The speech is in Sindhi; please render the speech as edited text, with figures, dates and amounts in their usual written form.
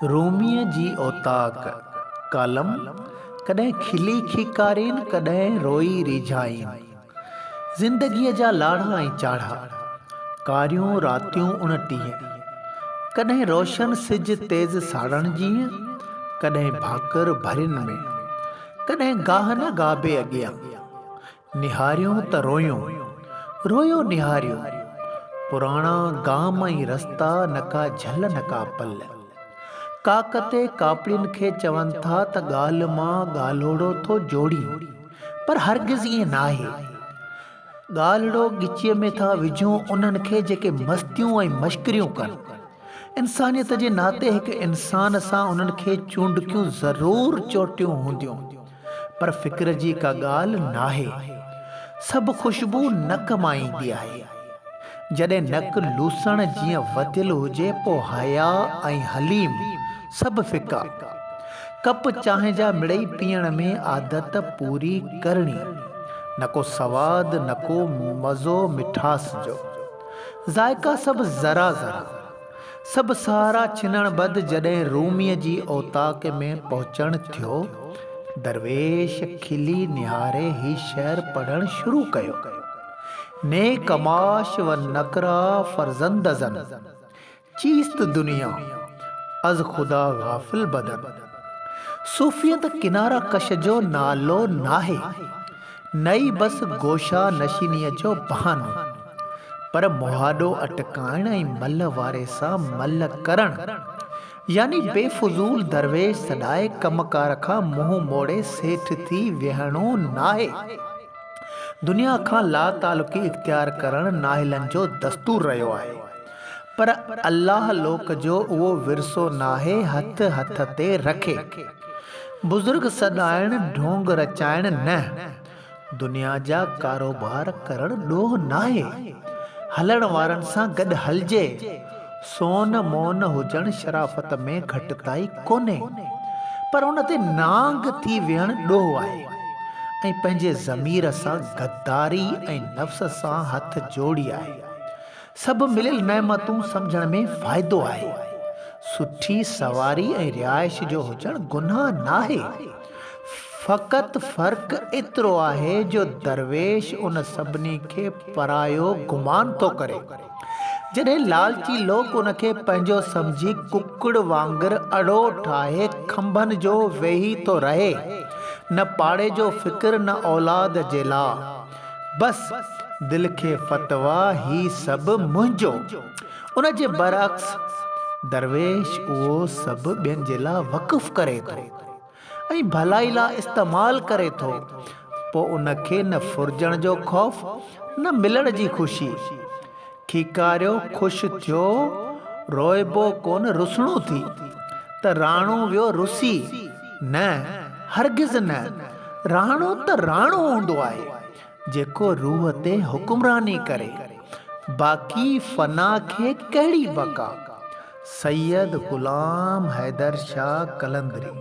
روميء جي اوطاق، ڪالم، ڪڏهن کلي کيڪارين ڪڏهن روئي ريجهائين. زندگيء جا لاڙا ۽ چاڙها، ڪاريون راتيون 29. ڪڏهن روشن سج تيز ساڙڻ جيئن، ڪڏهن ڀاڪر ڀرين ۾، ڪڏهن گاهه نه گابي اڳيان. نهاريون ته رويون، رويو نهاريو، پراڻا گام ۽ رستا نه ڪا جهل نه ڪا پل. ڪاڪ تي ڪاپڙين کي چون ٿا ته ڳالهه مان ڳالهوڙو ٿو جوڙين، پر هرگز ائين ناهي. ڳالهڙو ڳچيء ۾ ٿا وجهون انهن کي جيڪي مستيون ۽ مشڪريون ڪن. انسانيت جي ناتي هڪ انسان سان انهن کي چونڊڪيون ضرور چوٽيون هونديون، پر فڪر جي ڪا ڳالهه ناهي. سڀ خوشبو نڪ مان ايندي آهي. جڏهن نڪ لوسڻ جيئن وڌيل هجي پوء حياء ۽ حليم سڀ ڦڪا. ڪپ چانهه جا مڙئي پيئڻ ۾ عادت پوري ڪرڻي. نه ڪو سواد نه ڪو مزو مٺاس جو. ذائقا سڀ ذرا ذرا. سڀ سهارا ڇنڻ بعد جڏهن روميء جي اوطاق ۾ پهچڻ ٿيو، درويش کلي نهاري هي شعر پڙهڻ شروع ڪيو. نيڪ معاش و نقرا فرزند زن. چيست دنيا، از خدا غافل بدن. صوفيت ڪناره ڪش جو نالو ناهي، نه ئي بس گوشه نشينيء جو بهانو، پر مهاڏو اٽڪائڻ ۽ ملهه واري سان ملهه ڪرڻ، يعني بي فضول درويش سڏائي ڪم ڪار کان منهن موڙي سيٺ ٿي ويهڻو ناهي. دنيا کان لاتعلقي اختيار ڪرڻ نااهلن جو دستور رهيو آهي. پر الله لوڪ جو اهو ورثو ناهي هٿ هٿ تي رکي بزرگ سڏائڻ ڍونگ رچائڻ نه دنيا جا ڪاروبار ڪرڻ ڏوهه ناهي هلڻ وارن سان گڏ هلجي سون مون هجڻ شرافت ۾ گهٽتائي ڪونهي پر ان تي نانگ ٿي ويهڻ ڏوهه آهي ۽ پنهنجي ضمير سان غداري ۽ نفس سان هٿ جوڙي آهي. سڀ مليل نعمتون سمجهڻ ۾ فائدو آهي. سٺي سواري ۽ رهائش جو هجڻ گناهه ناهي. فقط فرق ايترو آهي جو درويش ان سڀني کي پرايو گمان ٿو ڪري. جڏهن لالچي لوڪ ان کي پنهنجو سمجهي ڪڪڙ وانگر اڙو ٺاهي کنڀن جو ويهي ٿو رهي. نه پاڙي جو فڪر نه اولاد جي لا. بس دل کي فتويٰ هي سڀ منهنجو. ان جي برعڪس درويش اهو سڀ ٻين جي لا وقف ڪري ٿو ۽ ڀلائي لا استعمال ڪري ٿو پوء ان کي نه ڦرجڻ جو خوف نه ملڻ جي خوشي. کيڪاريو خوش ٿيو روئبو ڪونه رسڻو ٿي ته راڻو ويو رسي نه هرگز نه راڻو ته راڻو هوندو آهي جيڪو روح تي حڪمراني ڪري باقي فنا کي ڪهڙي بقا سيد غلام حيدر شاهه قلندري.